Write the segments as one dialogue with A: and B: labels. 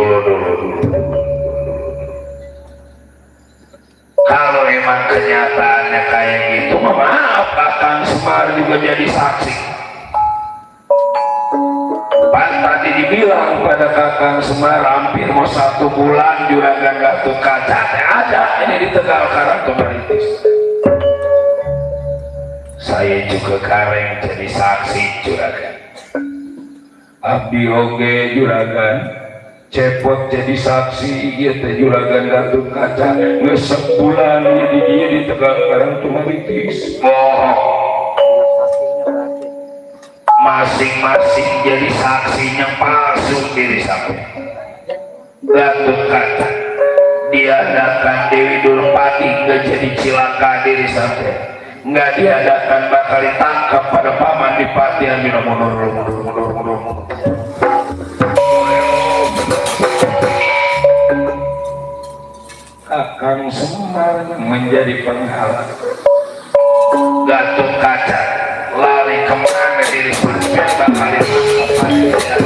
A: dulu. Kalau emang kenyataannya kayak gitu, maaf, Kakang Semar juga jadi saksi. Pan tadi dibilang pada Kakang Semar hampir mau 1 bulan Juragan Gatot Kaca ada ini di Tegal Karang Tumaritis. Saya juga kareng jadi saksi Juragan. Abdi oge Juragan cepot jadi saksi ieu teh Juragan Gatot Kaca geus sebulan jadi dia di Tegal Karang Tumaritis. Masing-masing jadi saksinya palsu diri sampai. Gatot Kaca diadakan Dewi Durpati nggak jadi cilaka diri sampai, nggak diadakan bakal ditangkap pada paman di Pati Arjuna mundur. Kakang Semar menjadi penghalang. Gatot Kaca lari kemana diri sampai bakal ditangkap.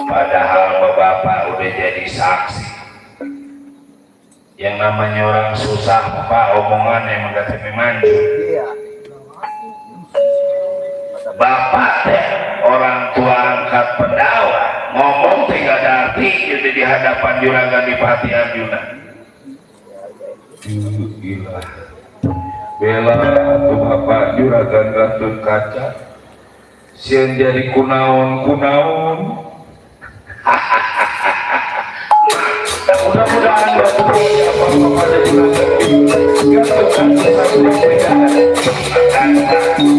A: Padahal bapak udah jadi saksi. Yang namanya orang susah pak omongan emang gak terima maju. Bapak teh orang tua angkat pendawa ngomong tidak ada arti jadi di hadapan Juragan Dipati Arjuna. Gila bela tuh bapak Juragan Gatot Kaca sieun jadi kunaon mudah-mudahan Gatot Kaca apa-apa ada Juragan Gatot Kaca sampai pegangan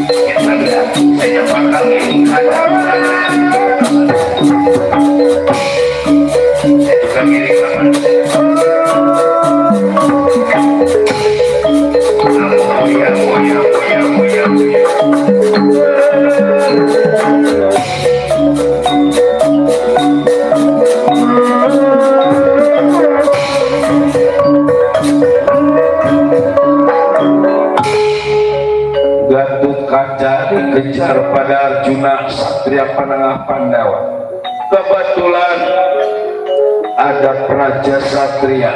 A: kita lihat saya bakal ini saya juga milik teman Gatot Kaca dikejar pada Arjuna Satria Panengah Pandawa. Kebetulan ada Praja Satria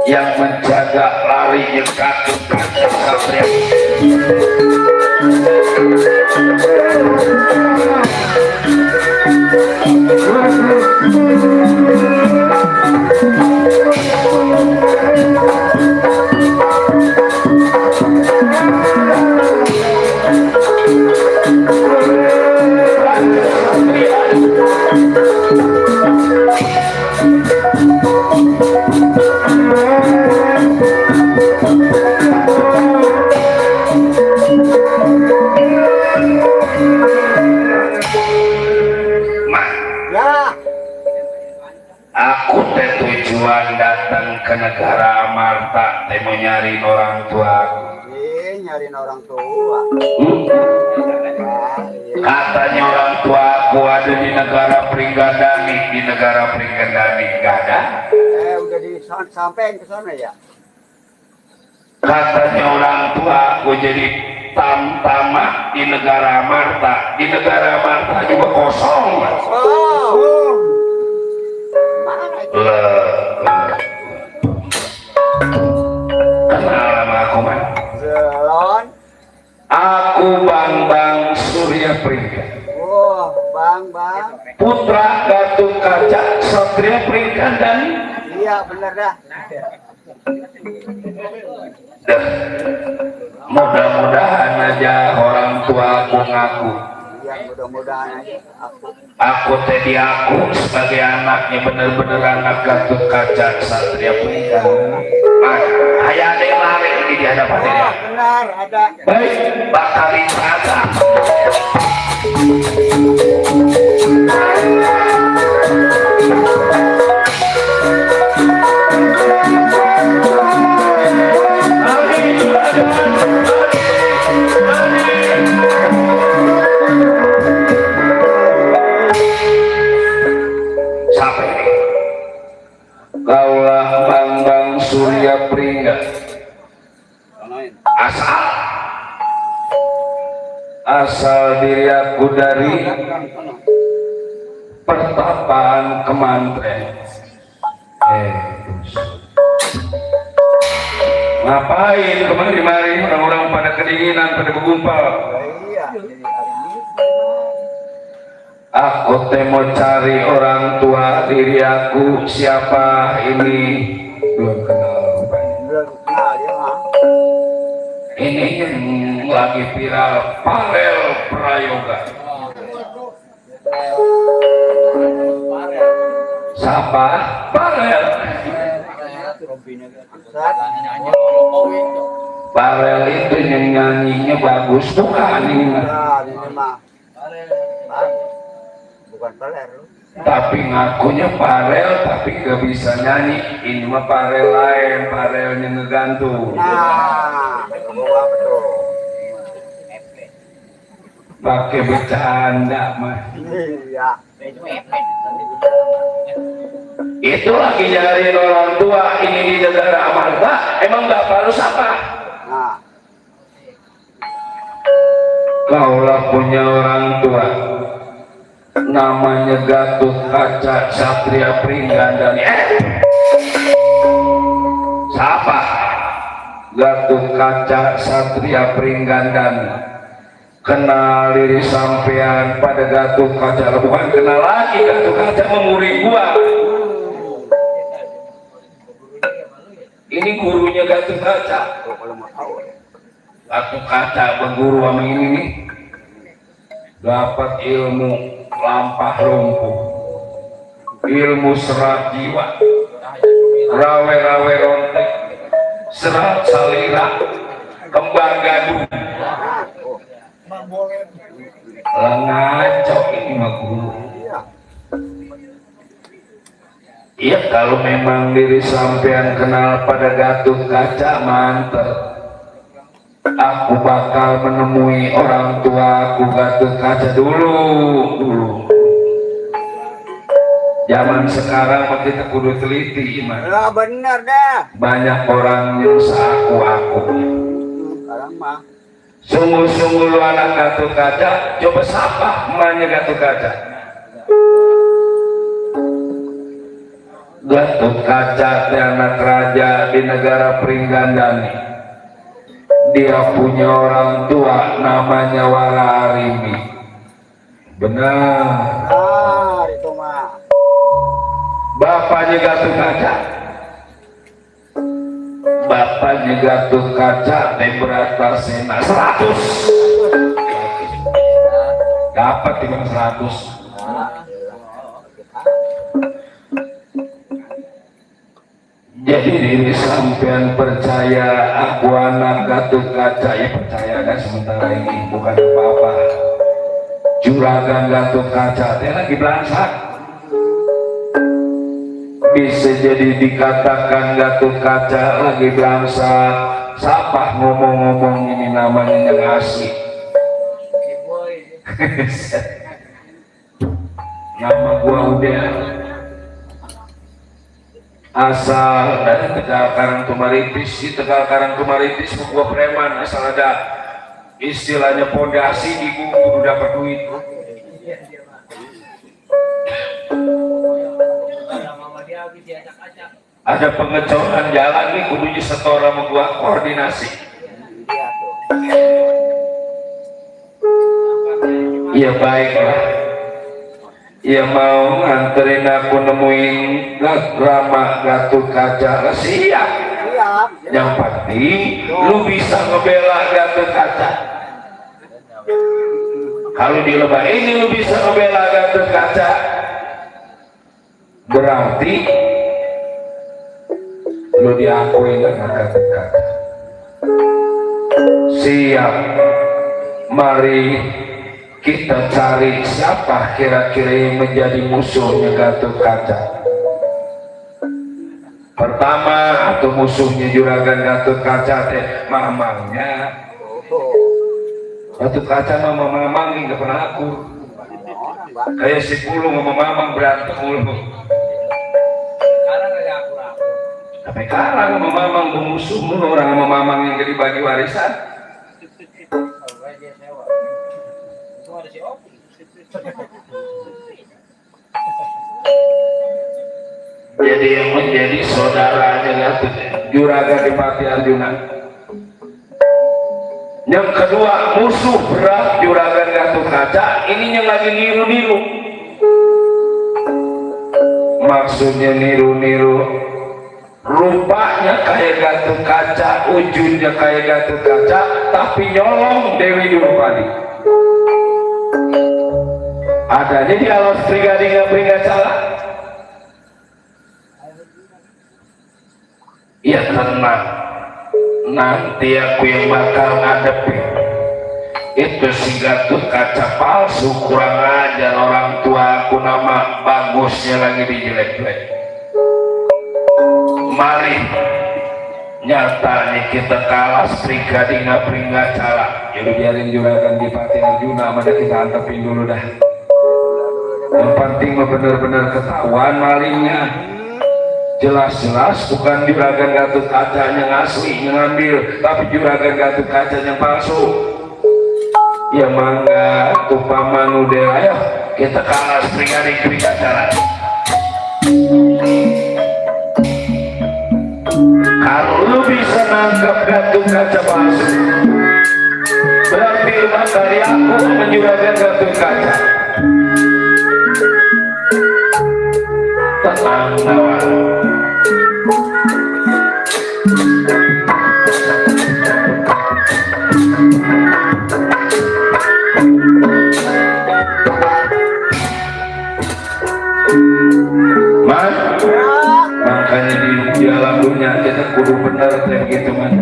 A: yang menjaga larinya Gatot Kaca Satria. Aku teh tujuan datang ke negara Amarta teh mau nyariin orang tua.
B: Nyariin orang tua.
A: Katanya orang tua aku ada di negara Pringgandani, nggak ada.
B: Udah disampaikan ke sana ya.
A: Katanya orang tua aku jadi tamtama di negara Amarta, juga kosong. Kenal sama aku man?
B: Zelon.
A: Aku Bang Surya Pringga.
B: Bang.
A: Putra Gatot Kaca Satria Pringgandani.
B: Iya bener dah.
A: Mudah-mudahan aja orang tua aku ngaku.
B: Iya mudah-mudahan aja
A: aku tadi aku sebagai anaknya bener-bener anak Gatot Kaca Satria Pringgandani. Ayah ada yang lari ini di hadapan dia.
B: Benar ada.
A: Baik, bakal ada. asal diri aku dari pertapaan Kemantren. Ngapain kemari-mari orang-orang pada kedinginan, pada bergumpal?
B: Iya.
A: Aku mau cari orang tua diri aku, siapa ini? Belum kenal rupanya.
B: Belum kenal dia mah.
A: Ini yang lagi viral, Parel Prayoga. Siapa? Parel.
B: Ustaz.
A: Parel itu yang nyanyinya bagus, bukan ini.
B: Nah, ini mah. Bukan peler lu.
A: Tapi ngakunya Parel, tapi gak bisa nyanyi. Ini mah Parel lain, Parelnya ngegantung.
B: Nah, bawa betul.
A: Pakai bercanda mah.
B: Iya.
A: Itu lagi nyariin orang tua ini di negara Amarga. Emang bapak lu siapa?
B: Nah,
A: Kaulah punya orang tua. Namanya Gatot Kaca Satria Pringgandani. Siapa? Gatot Kaca Satria Pringgandani. Kenal diri sampean pada Gatot Kaca, bukan kenal lagi. Gatot Kaca memuri gua. Ini gurunya Gatot Kaca.
B: kalau mau tahu.
A: Gatot Kaca berguru sama ini nih, dapat ilmu lampah lumpuh, ilmu serat jiwa, rawe-rawe rontek, serat salira, kembang gadung. Lah ngaco ini mah guru. Iya, kalau memang diri sampean kenal pada Gatot Kaca, mantep. Aku bakal menemui orang tua aku Gatot Kaca dulu. Zaman sekarang mah kita kudu teliti, Iman.
B: Lah bener dah.
A: Banyak orang yang seaku-aku.
B: Sekarang mah.
A: Sungguh-sungguh lu anak Gatot Kaca, coba sapa emaknya Gatot Kaca. Gatot Kaca teh anak raja di negara Pringgandani. Dia punya orang tua namanya Waraharimi. Benar.
B: Nah, itu mah.
A: Bapaknya Gatot Kaca. Bapaknya Gatot Kaca teh Bratasena 100. Dapat dengan 100. Jadi diri sampean percaya aku anak Gatot Kaca, ya percaya kan sementara ini bukan apa-apa. Juragan Gatot Kaca dia lagi belangsak. Bisa jadi dikatakan Gatot Kaca lagi belangsak. Siapa ngomong-ngomong ini namanya yang asli. Nama gua udah asal dari Tegal Karang Tumaritis. Di Tegal Karang Tumaritis gua preman, asal ada istilahnya pondasi di gua kudu dapat duit. Ada pengecoran jalan nih kudu disetor sama gua, koordinasi. Iya baiklah. Ia mau nganterin aku nemuin Rama Gatot Kaca. Siap.
B: Siap.
A: Yang penting lu bisa ngebela Gatot Kaca. Kalau di lembah ini lu bisa ngebela Gatot Kaca, berarti lu diakui dengan Gatot Kaca. Siap. Mari kita cari siapa kira-kira yang menjadi musuhnya Gatot Kaca. Pertama atau musuhnya juragan Gatot Kaca teh mamangnya. Gatot Kaca mah mamang nggak pernah akur. Kayak si Pulung sama mamang berantem mulu. Tapi kalah sama mamang bermusuh mulu, orang sama mamang yang jadi bagi warisan. Jadi yang menjadi saudaranya Gatot Juragan Dipati Arjuna. Yang kedua musuh berat Juragan Gatot Kaca, ini yang lagi niru-niru. Maksudnya niru-niru, rupanya kayak Gatot Kaca, wujudnya kayak Gatot Kaca, tapi nyolong Dewi Durpati. Adanya di alas Prigadinga Pringacala. Ya tenang, nanti aku yang bakal ngadepi itu si Gatot Kaca palsu, kurang ajar orang tua aku, nama bagusnya lagi dijelek-jelek. Mari nyatanya kita kalah Prigadinga Pringacala. Jadi biarin Juragan Dipati Arjuna, mana kita antepin dulu dah. Yang penting benar-benar ketahuan malingnya. Jelas-jelas bukan Juragan Gatot Kaca yang asli yang ngambil, tapi Juragan Gatot Kaca yang palsu. Ya mangga tupaman udah, ayo kita kalah Prigadinga Pringacala. Kalau lu bisa nangkap Gatot Kaca palsu, berarti lu dari aku sama Juragan Gatot Kaca. Tenang kawan. Man, makanya di alam dunia kita kudu benar kayak gitu man.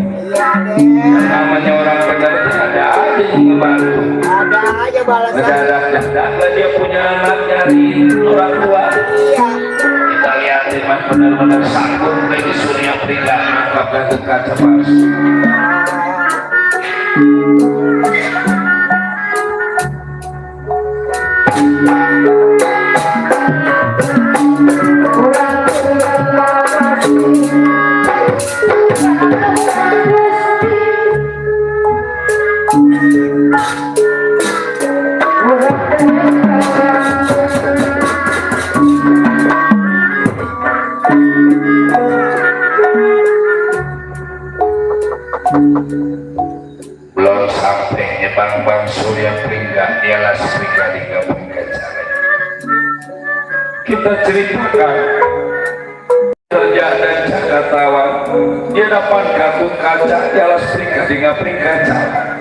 A: Namanya orang benar ada aja yang ngebantu.
B: Ada aja balasan.
A: Ada dia punya anak nyari orang tua. Kita lihatin man, benar-benar sanggup bagi Surya Priga nangkap Gatot Kaca palsu. Belum sampainya Bang Surya Priga ialah Prigadinga Pringacala. Kita ceritakan kerja dan Cakatawan dia dapat Gatot Kaca ialah Prigadinga Pringacala.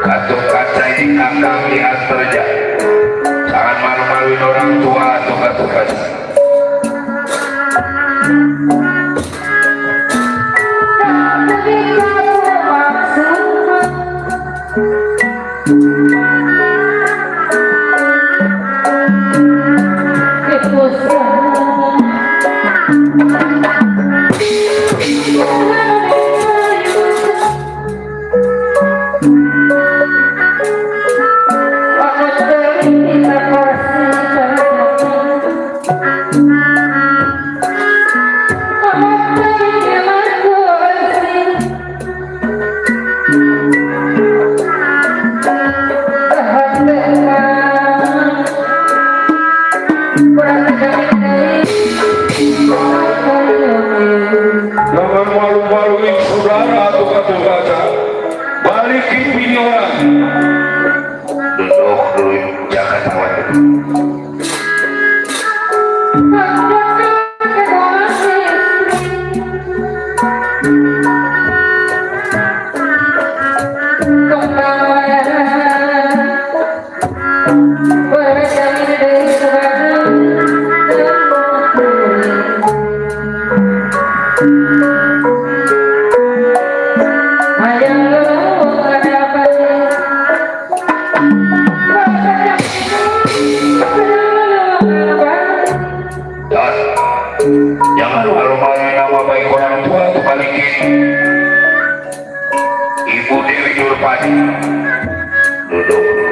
A: Gatot Kaca ini kakak lihat kerja, jangan malu-maluin orang tua atau Gatot Kaca. Ibu Dewi Durpati duduk.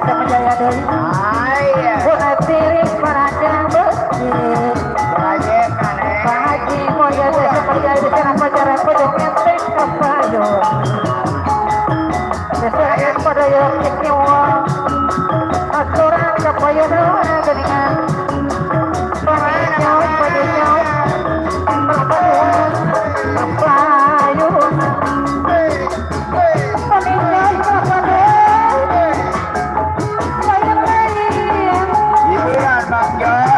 C: sama jaya deui.
B: Ayah.
C: Buat tiris parajang beuskeun.
B: Raja kane.
C: Pak Haji moya teh saperjaya di sana pacaran pojok enteng kapayun. Sesuai pada yang nyewa. Aturan kapayun geningan. Pangajauh pajauh. Perpaduan kapayun. Paninjau kapayun. Layang-layang.
B: Hiburan Bang Joy.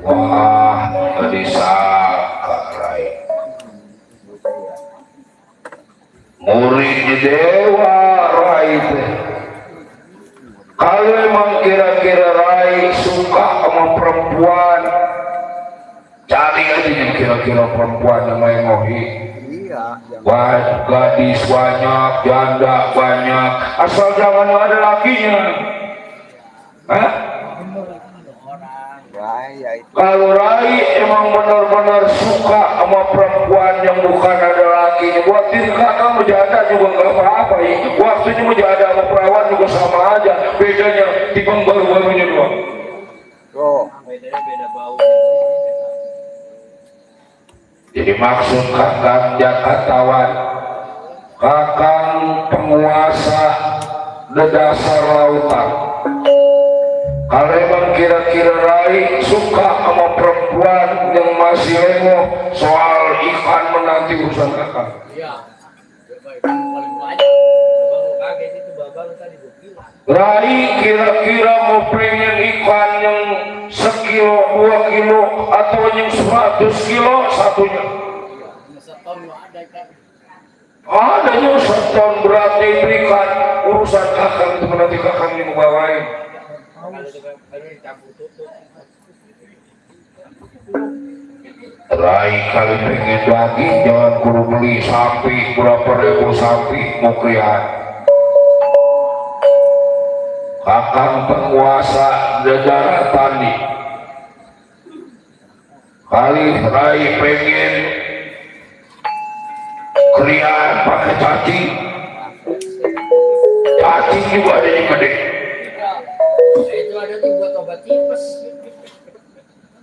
A: Wah, tadi Rai. Muridnya Dewa Rai teh. Kalau emang kira-kira Rai suka sama perempuan, cari aja yang kira-kira perempuan yang main ngohi.
B: Iya.
A: Wah, gadis banyak, janda banyak, asal jangan ada lakinya. Hah?
B: Raya itu.
A: Kalau Rai emang benar-benar suka sama perempuan yang bukan ada lakinya, buat diri kakak menjanda juga nggak apa-apa ya. Waktunya menjanda sama perawan juga sama aja, bedanya timbang baru-barunya doang.
B: Tuh.
D: Beda bau.
A: Jadi maksud kakang Jakatawan, kakang penguasa dedasar lautan. Kalau emang kira-kira Rai suka sama perempuan yang masih lengoh soal ikan menanti urusan kakak.
D: Iya. Paling banyak. Bang kaget itu babang tadi gua bilang.
A: Rai kira-kira mau pengen ikan yang sekilo 2 kilo atau yang 100 kilo satunya.
D: Seton ada kan.
A: Adanya seton berarti berikan urusan kakak itu nanti kakak yang membawain. Rai kali pengen daging jangan kudu beli sapi berapa ribu sapi mau krian. Kakang penguasa negara tani kali Rai pengen krian pakai cacing. Cacing juga ada yang gede.
D: Itu ada tuh buat obat tipes.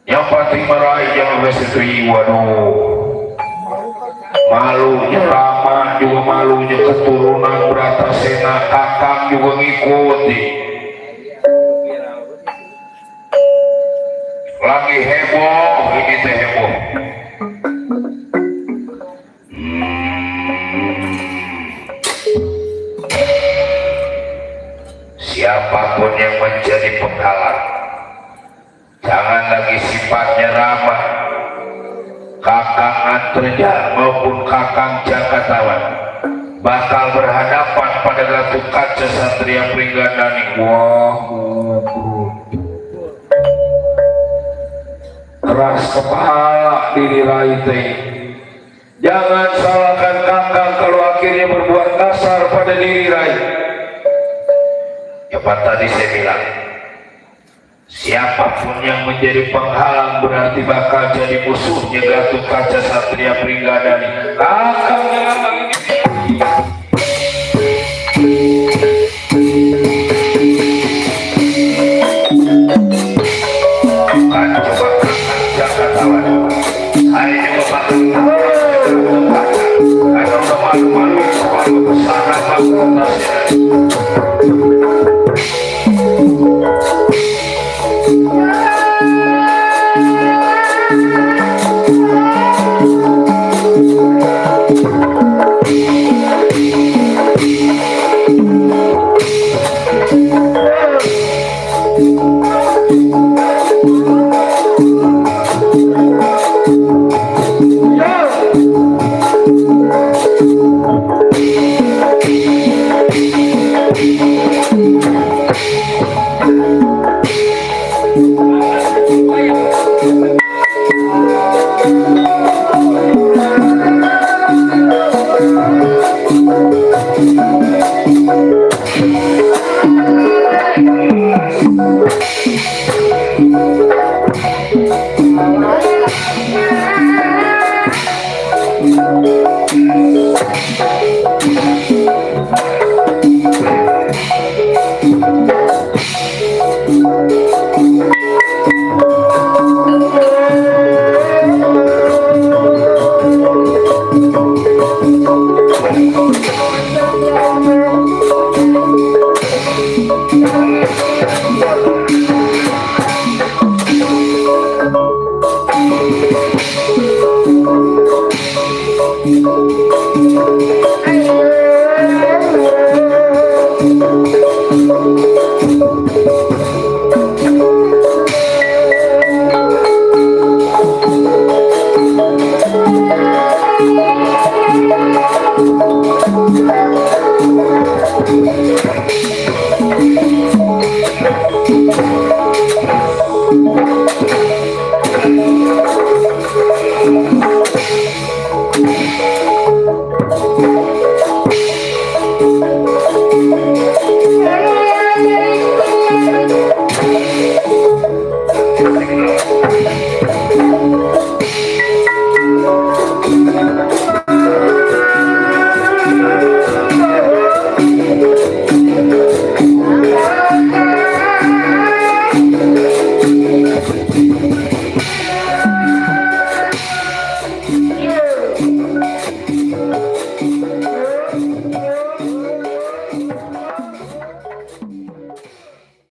A: Yang penting meraih jangan resetui. Waduh, malunya lama juga malunya keturunan Bratasena kakang juga ngikuti. Lagi heboh ini teh heboh. Siapapun yang menjadi penghalang, jangan lagi sifatnya ramah. Kakang Antrenya maupun Kakang Jagatawan bakal berhadapan pada Ratu Kaca Satria Pringgandani. Wah, keras kepala diri Rai teh. Jangan salahkan Kakang kalau akhirnya berbuat kasar pada diri Rai. Apa tadi saya bilang, siapapun yang menjadi penghalang berarti bakal jadi musuhnya Ratu Kaca Satria Pringgandani. Kakang jangan ini. Kan coba Kakang Jagatawan, hari juga bakal